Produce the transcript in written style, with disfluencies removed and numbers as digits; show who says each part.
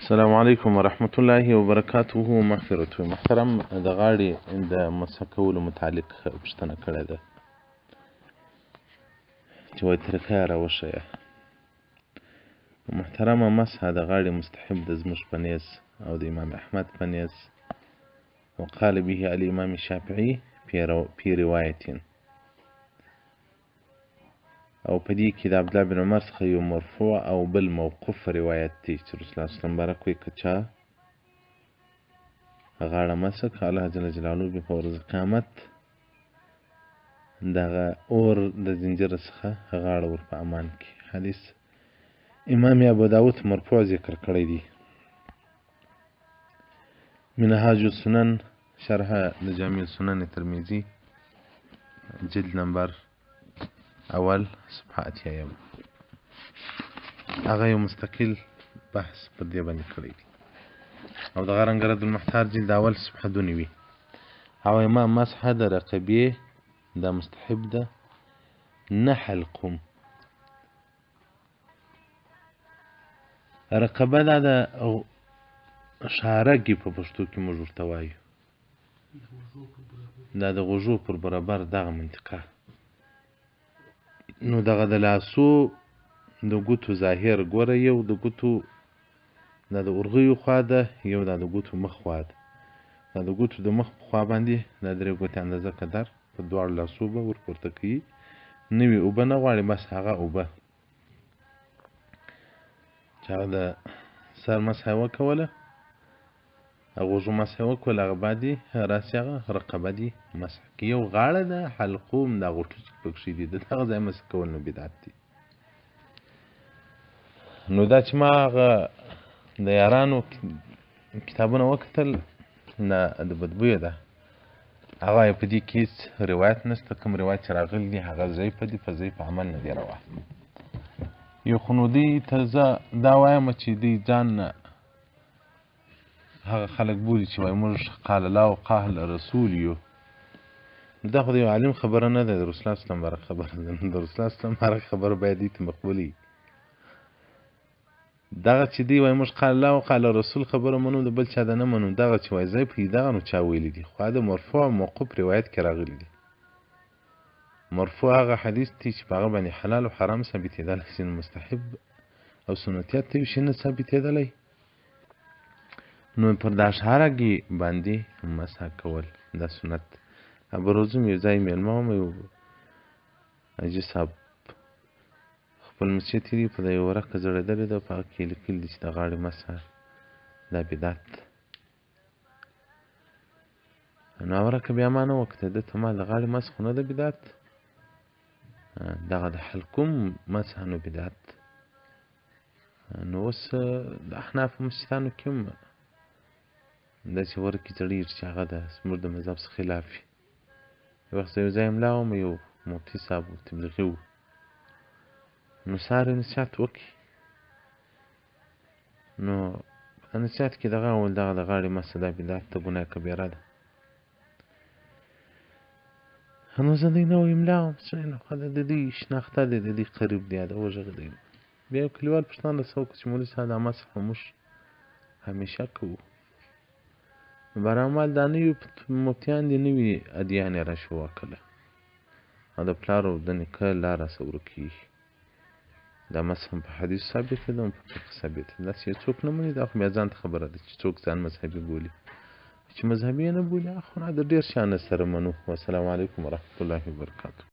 Speaker 1: السلام علیکم ورحمت الله وبرکاته. مغفرته. محترم د غاړې د مسح کولو متعلق پوښتنه کړې ده چې وایي طریقه یې راوښیه. محترمه، مسح د غاړې مستحب ده زموږ په نیز او د امام احمد په نیز، وقال به الامام الشافعي في رواية. او په دې کې د عبدالله بن عمر څخه یو مرفوع او بل موقوف روایت دی چې رسول الله صلی الله مبارک وایي که چا غاړه مسح کړه، الله جل جلاله به په ورځ قیامت دغه اور د زنجیر څخه غاړه ور په امان کړي. حدیث امام ابو داود مرفوع ذکر کړی دی. منهاج السنن شرح د جامع السنن ترمذي جلد نمبر اول صفحه 80، هغه یو مستقل بحث پر دې باندې کړی دی. او دغه رنګ رد المحتار جلد اول صفحه 92. او امام مسح د رقبې دا مستحب ده، نه حلقوم. رقبه دا د شارګي په پښتو کې موږ ورته وایو، دا د غوږو پر برابر دغه منطقه. نو دغه د لاسو د ګوتو ظاهر ګوره، یو د ګوتو دا د اورغیو خوا ده، یو دا د ګوتو مخ خوا ده. دا د ګوتو د مخ په خوا باندې دا درې ګوتې اندازه قدر په دواړو لاسو به ورپورته کوي. نوې اوبه نه غواړي، بس هغه اوبه چې هغه د سر مسح یې وکوله، غوږو مسح یې وکوله، هغه بعد یې راسي هغه رقبه دي مسح کړي. یو غاړه ده، حلقوم دا غوټو چې پکښې دي، د دغه ځای مسح کول نو بدعت دي. نو دا چې ما هغه د یارانو کتابونه وکتل، نه د بدبویه ده، هغه په دې کې هېڅ روایت نشته. کوم روایت چې راغلی دی هغه ضعیف دی، په ضعیف عمل نه دی روا. یو خو نو دوی ته زه دا وایم چې دوی ځان نه هغه خلک بولي چې وایي موږ قال الله او قال رسول یو. نو دا خو د یو عالم خبره نه ده، د رسول الله صلی مبارک خبره ده. نو د رسول الله صلی مبارک خبره باید دوی ته مقبولي. دغه چې دوی وایي موږ قال الله او قال رسول خبره منو، د بل چا ده نه منو، دغه چې وایي ضعیف دی، دغه نو چا ویلي دي. خو د مرفوع او موقوف روایت کې راغلي دي. مرفوع هغه حدیث دی چې په هغه باندې حلال او حرام ثابتېدلی شي، نو مستحب او سنتیت ته یو شی نه ثابتېدلی. نو پر دا شارګي باندې مسح کول دا سنت. ابروزم یو ځای مېلمه وم، یو حاجي صاحب خپل مسجد ته دی، په دا یوه ورقه ځړېدلې ده، په هغه کې یې لیکلي دي چې د غاړې مسح دا بدعت ده. نو ورقه بیا ما نه وکته، ده ته ما د غاړې مسح خو نه ده بدعت، دغه د حلقوم مسح نو بدعت. نو اوس د احنافو مسجدانو کې هم داسې ورکې ځړېږي چې هغه د زموږ د مذهب څخه خلاف وي. یو وخت زه یو ځای ملا وم، یو مفتي صاحب و، تبلیغي و، نو سهار یې نصیحت وکړي. نو په نصیحت کې دغه اول دغه د غاړې مسح دا بدعت ده، ګناه کبیره ده. نو زه دی نوی ملا وم، څه نه خو د دوی شناخته دی، د دوی قریب دی، دا وغږېدی. بیا یو کلیوال پوښتنه راسره وکړه چې مولوي صاحب دا مسح خو موږ همیشه کوو، برحال دا نوي مفتیان دي، نوي ادیان یې راشروع کړله او د پلار او د نیکه لار راسره ورکېږي. دا مسح هم په حدیث ثابته ده، هم په فقه ثابته ده. داسې یې څوک نه مني، دا خو بیا ځان ته خبره ده چې څوک ځان مذهبي بولي، چې مذهبي یې نه بولي هغه خو نه د ډېر شیانو سره منو. والسلام علیکم ورحمت الله وبرکاته.